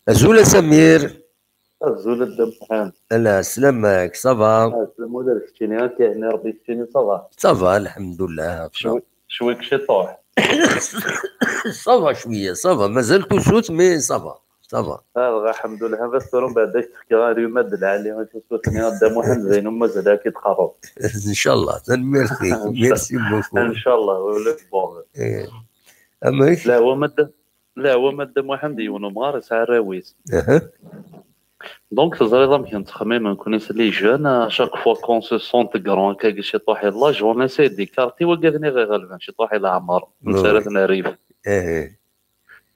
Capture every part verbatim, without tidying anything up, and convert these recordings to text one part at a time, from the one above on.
Azul a Samir. Azul a Dda Muḥend. Ala, sslam-ak, ça va? Azul ula d keččini, akka yeɛni Rebbi keččini, ça va? Ça va, lḥemdullah. Cwi, cwi ciṭuḥ. Ça va cwiya, ça va. Mazal tusut, mais ça va. Ça va. Ah, lḥemdullah, bas tura mbeɛd ad k-fkeɣ allume-ad lɛali i tusut-nni a Dda Muḥend, d ayen ur mazal ad k-id-qerreb. Ncallah, tanemmirt-ik. Merci beaucoup. Ncallah, ula d bon. Eh, amek? Lehwa ma Dda, lehwa ma Dda Muḥend, yiwen umɣar yesɛa arraw-is. Aha. Donc, teẓriḍ amek nettxemmim nekkni s les jeunes, à chaque fois qu'on se sent grand, akka ciṭuḥ i l'âge, on essaie d'écarter wagad-nni ɣ-iɣelben, ciṭuḥ i leɛmer, Oui. Netta ara ten-rrif. Eh,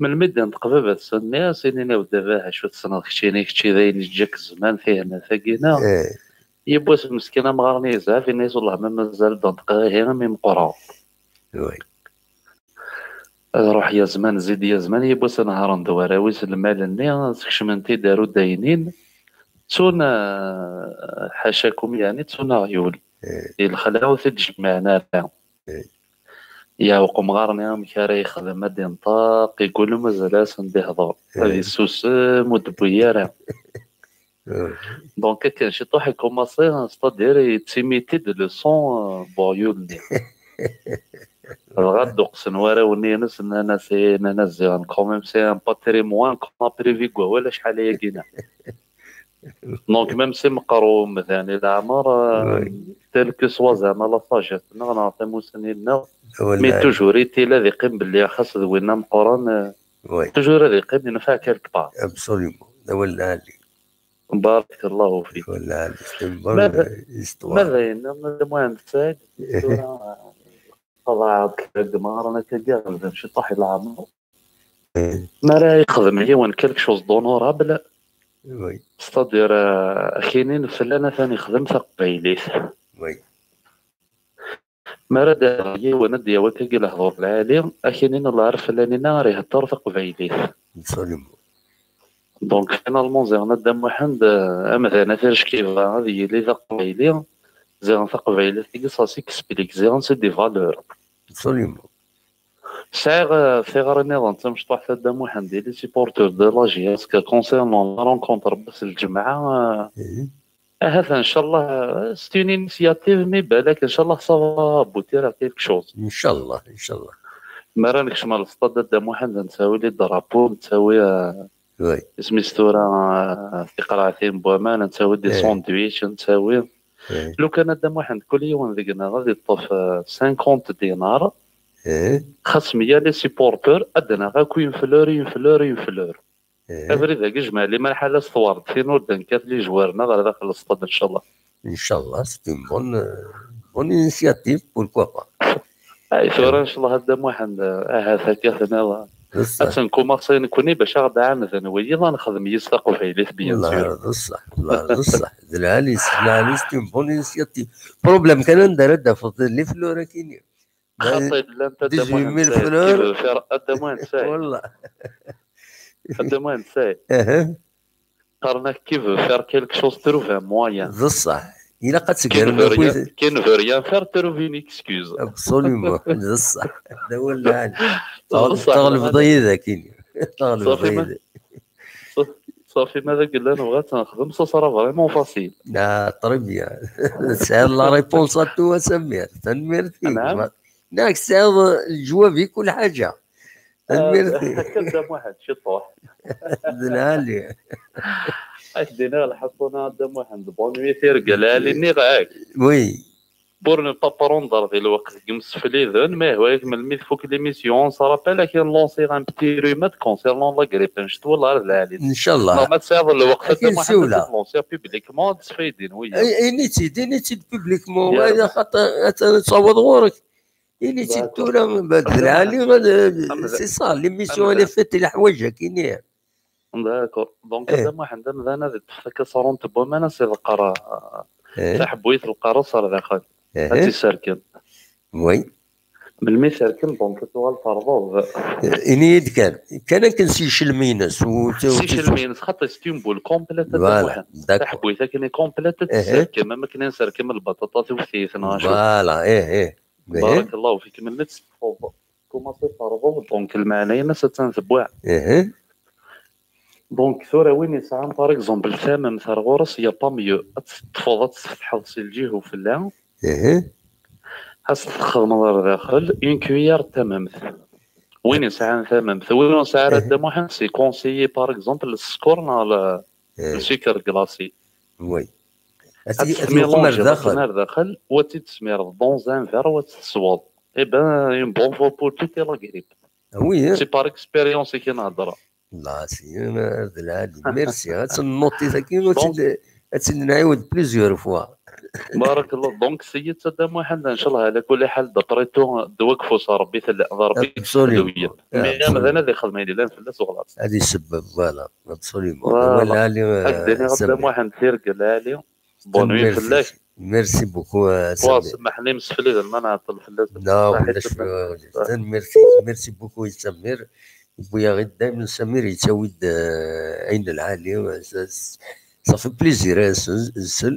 Melmi d-inṭeq baba-tsen, nniɣ-as, inin-aw-d a baba, acu tessneḍ keččini, kečči d ayen yeǧǧak zzman, tihenna-tagi-nni. eh. Yiwwas meskin amɣar-nni yezɛef, yenna-as, wellah ma mazal d-nṭqeɣ ihi imi meqqreɣ. Oui. Ad ruḥ ya zman, zid ya zman, yiwwas nehren-d warraw-is lmal-nni, skecmen-t-id ar udaynin, ttun, eh, ḥacakum, yeɛni ttun aɣyul. Eh. Di lxelɛa ur t-id-jemmɛen ara. Eh. Yeɛweq umɣar-nni amek ara yexdem, ad d-inṭeq, yeggul mazal ad asen-d-ihḍer. Ad Eh. yessusem, ur d-wwi ara. Eh. Donc akken ciṭuḥ ikumaṣi, c'est-à-dire yettimiti-d le son, euh, n uɣyul-nni. Dɣa dduqsen warraw-nni-ines, nnan-as, eh, nnan-as ziɣen, quand même, c'est un patrimoine qu'on a prévu, quoi, wala acḥal ayagi-nni. Donc même si meqqer umdan i leɛmer, euh, Oui. Quel que soit zeɛma la sagesse-nneɣ neɣ tamussni-nneɣ, Wala. Mais toujours est-il ad yeqqim belli xas d winna meqqren, euh, Oui, toujours ad yeqqim yenfeɛ quelque part. Absolument. D awal lɛali. Barakallahu fik. D awal lɛali. C'est une Ma bonne d- euh, histoire. Ma d ayen, ma d Muḥend Saɛid, tura, qeḍɛeɣ-d deg meɣran akka, ggaɣ d ciṭuḥ i leɛmer. Eh. Mi ara yexdem yiwen quelque chose d'honorable, Oui, c'est-à-dire, euh, akinin fell-an atan yexdem taqbaylit. Oui. Mi ara d-yaweḍ yiwen ad d-yawi akka lehdur lɛali, akinin ur yeɛrif fell-anina ara ihedder taqbaylit. Absolument. Donc finalement ziɣen a Dda Muḥend, euh, amdan ad t-ircek yebɣa ad yili d aqbayli, ziɣen taqbaylit-agi ça s'explique, ziɣen c'est des valeurs. Absolument. Sɛiɣ, euh, tiɣri nniḍen d tamecṭuḥt a Dda Muḥend, il est supporter de la J S K concernant la rencontre n wass n lǧemɛa, euh, Eh. Ahat, inchallah, euh, c'est une initiative, mais balak, inchallah, ça va aboutir à quelque chose. Inchallah, inchallah. Mi ara nekcem ar lestad a Dda Muḥend, nettawi les drapeaux, nettawi, euh, Oui. isem-is tura, euh, tiqerɛtin n waman, nettawi des Eh. sandwichs, nettawi. Eh. Lukan a Dda Muḥend, kul yiwen deg-neɣ ad yeṭṭef, euh, cinquante dinars, Eh. xas meyya les supporters, ad d-naɣ akk une fleur, une fleur, une fleur. Eh. Abrid-agi jmeɛ liman ḥala s twerḍ, tin ur d-nekkat les joueurs-nneɣ ɣer daxel n lestad, inchallah. Inchallah, c'est une bonne, euh, bonne initiative, pourquoi pas. Ay, tura, inchallah, a Dda Muḥend, ahat akka tenniḍ. D ṣṣeḥ. Ad tenkumaṣi nekkni bac ad ɣ-d-ɛaneden wiyiḍ, ad nexdem yis taqbaylit, bien sûr. D ṣṣeḥ, d ṣṣeḥ. D lɛali, d lɛali, c'est une bonne initiative. Problème kan anda ara d-tafeḍ les fleurs akini. Xaṭi, llant a Dda dix-huit mille Muḥend Saɛid, fleurs. Qui veut faire, a Dda Muḥend Saɛid. Wallah. A Dda Muḥend Saɛid. Eh. Qqaren-ak, qui veut faire quelque chose trouve un moyen. D ṣṣeḥ. Ilaq ad Qui ne tegrem veut rien, akk. Qui ne veut rien faire trouve une excuse. Absolument, d ṣṣeḥ. D awal lɛali. D ṣṣeḥ. Tɣelbeḍ-iyi daki. Ṣafi, ma- Tɣelbeḍ-iyi. Ṣafi, ma d agella nebɣa ad tt-nexdem, ça sera vraiment facile. Ah, très bien. Tesɛiḍ la réponse à tout, a Samir. Tanemmirt-ik. Naam. Nak tesɛiḍ leǧwab i kul ḥaǧa. Tanemmirt-ik. Akka Dda Muḥend, ciṭuḥ. D lɛali. Ak-d-iniɣ lḥaṣuna a Dda Muḥend, bonne nuit, tirga lɛali, nniɣ-ak. Oui. Pour ne pas prendre di lweqt deg imsefliden, ma yehwa-yak melmi tfuk l'émission, on se rappelle, ad k-lancer un petit remède concernant la grippe, ncetwa lɛar d lɛali. Inchallah. Ma tesɛiḍ lweqt, a Dda Muḥend, ad t-lancer publiquement, ad d-sfaydin wiyaḍ. Ini-tt-id, ini-tt-id publiquement, xaṭer ad taweḍ ɣur-k. Ini-tt-id tura, d lɛali, c'est ça, l'émission, elle est faite i leḥwaǧ-agi-nni. D'accord. Donc, a Dda Muḥend, amdan ad iṭṭef takiṣrunt n waman, ad s-iḍeqqer, euh, taḥebbuyt n lqareṣ ar daxel. Ad tt-iserkem. Oui. Melmi terkem, donc, ad tuɣal terḍeḍ. Ini-yi-d kan. Kan akken s yicelmi-ines. S yicelmi-ines, xaṭi, c'est une boule complète, a Dda Muḥend. Taḥebbuyt akken i complète, ad tt-iserkem, am akken i nserkem lbaṭaṭa tuftit, neɣ acu. Voilà, ih, ih. Barakallahu fik, melmi tt-teṭṭfeḍ. Kumaṣi terḍeḍ, donc lmeɛna-ines attan tewwa. Ihi. Donc, tura win yesɛan, par exemple, tamemt ar ɣur-s, y a pas mieux. Ad teṭṭfeḍ, ad tfetḥeḍ si lǧiha ufella, Ihi. ad s-txedmeḍ ar daxel, une cuillère d tamemt. Win yesɛan tamemt, win ur nesɛi ara, Dda Muḥend, c'est conseillé, par exemple, le sskeṛ neɣ le, le Eh, sucre glacé. oui. Ad Ad t- ad t-tmeqem ar Tmélangeḍ akken daxel. Ar daxel, u ad tt-id-tesmireḍ dans un verre, u ad tt-tesweḍ. Eh ben, une bonne fois pour toute la grippe. Ah oui, hein? C'est par expérience i k-nehḍreɣ. La, c'est un, euh, de la, merci. Ad tt-nnoṭi tagi, u ad tt-id-, ad tt-id-nɛiwed plusieurs fois. Barakallah. Donc, seyyi-tt a Dda Muḥend, ncallah, ɛla kulli ḥal, d'après tout, ddwa deg ufus n Ṛebbi tella, d Ṛebbi Absolument. yettedduyen. Mais amdan ad ixdem ayen yellan fell-as, u xlaṣ. Ad isebbeb, voilà. Absolument. Voilà. Wala Ali, euh, Ad d-iniɣ a Dda Samir. Muḥend, tirga lɛali. Bonne nuit Tanemmirt-ik. Fell-ak. Merci beaucoup, euh, Wa Samir. Semmeḥ-nni, mseflid ma nɛeṭṭel fell-as. Non, Saḥit ulac fell-as. Tanemmirt-ik. Merci beaucoup, Samir. Wwiɣ-d daymen Samir yettawi-d, euh, ayen lɛali, euh, ça, ça fait plaisir, hein, ce, ce,